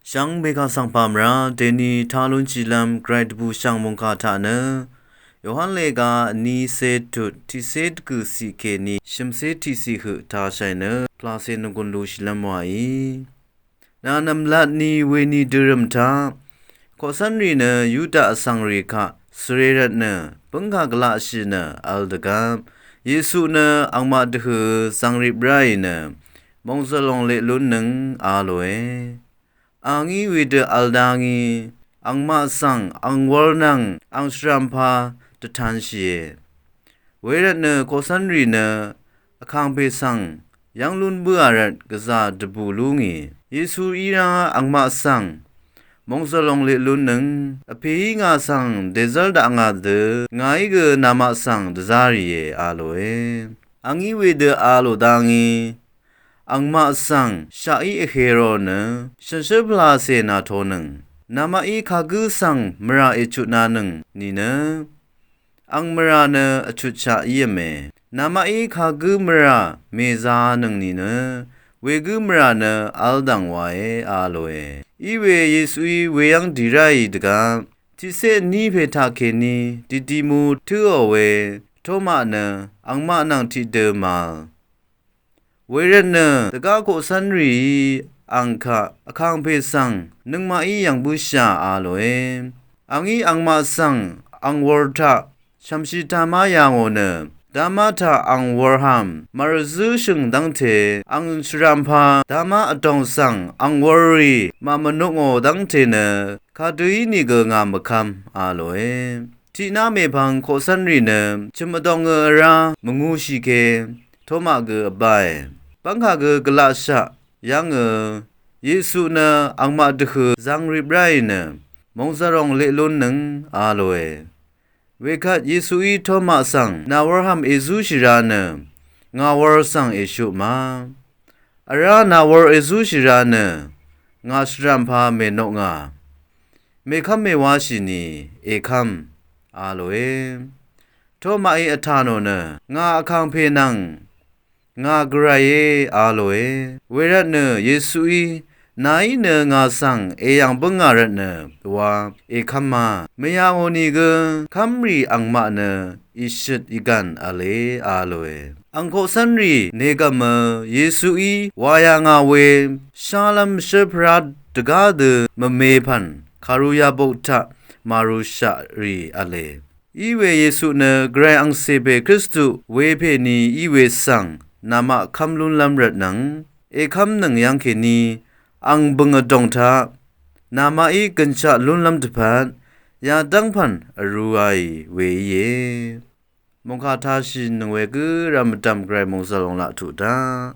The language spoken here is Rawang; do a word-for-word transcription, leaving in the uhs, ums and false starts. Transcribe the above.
Shvngbe kaq svng pà mvrá deni tá lúnshìlv́m Gvray dvbùshv̀ng mòngkà taq nø Yohan lèga vní cé tut tiqcé dvgø̀ ciq kèní shv̀mcé tiqciq høq tāshàì nø pvlàcè nògùn lúshìlv́m wàí. Nà nv̀mlat ni weni dørø̀m taq koqcv́nrì nø Yuda vsvngrì kaq svre rvtnø bǿngkà gvlaqshì nø v̄l dvgvp Yesu nø angmaq dvhø̀ zv̀ngrip ráì nø mòngzv̀l lòng leq lúnnøng a lòe. A ngí wedø v̄l dá ngí angmaq svng ang wur nvng ang shvrampa dvtanshìe. Wervtnø koqcv́nrì nø vkàngpè svng yv́ng lún bǿà rvt gvzà dvbù lú ngì. Yesu í rá angmaq svng mòngzv̀l lòng leq lúnnøng vpèí ngà svng dèzv́r daqngà dø ngàí gø namaq svng dvzá rìe a lòe. A ngí wedø a lò dá ngí angmaq svng shaqí vhē rò nø shànshér pvlàcè nàtonøng. Namaqí kagǿ svng mvrà èchutnanøng nìnø ang mvrà nø vchutshaq í v̄me. Namaqí kagǿ mvrà mèzānøng nìnø wegǿ mvrà nø v̄l dv̀ng wàe a lòe. Iwe Yesuí weyv́ng dì ráì dvgvp tiqcé vní pè taqkèní dìdìmu tǿò we Toma nø angmaq nvng tiqdø màvl. Wervtnø dvgá koqcv́nrìí ang kaq vkàngpè svng nøngmaqí yv̀ng bǿshà a lòe. A ngí angmaq svng ang wur taq shv̀mshì tamá yà ngò nø damá taq ang wurhv̀m màrvzǿshø̀ng dv́ngte ang shvrampa damá vdòng svng ang wurrì màmvnukngò dv́ngte nø kadø ínìgø ngà mvkvm a lòe. Tiqná mèpvng koqcv́nrì nø chø̀m vdòngø vrá mvngūshì ke Toma gø vbáe. Bv́ngkà gø gvlaqshaq yv́ngø Yesu nø angmaq dvhø̀ zv̀ngrip ráì nø mòngzv̀l lòng leq lúnnøng a lòe. Wekvt Yesuí Toma svng nà wurhv̀m èzúshì rá nø ngà wur svng èshutma. Vrá nà wur èzúshì rá nø ngà shvrampa mènokngà. Mèkv́m mèwáshì nì èkv́m a lòe. Tomaí vtà nò nø ngà vkàngpè nvng ngà Gvrayé a lòe. Wervtnø Yesuí nàí nø ngà svng èyv̀ng bǿngà rvtnø wa èkv́má. Mvyà ngò nìgø kv́mrì angmaq nø ìshøt ìgv̀n v̄le a lòe. Ang koqcv́nrì negv̀mø Yesuí wà yà ngà we shálv́m shǿrpvrá dvgá dø mvme pv̀n kàru yabok taq màrushaq rì v̄le. Iwe Yesu nø Gvray angcè pè Kristu wepè ni iwe svng namaq kv́m lúnlv́m rvtnøng èkv́mnøng yv́ng kèní ang bø̀ng vdòng taq namaqí gø̀nshaq lúnlv́m dvpvt yadv́ng pv̀n vrūaì we íe. Mòngkà tāshìnøng we gǿ rv̄m vdv̀m Gvray mòngzv̀l lòng laq tuq daq.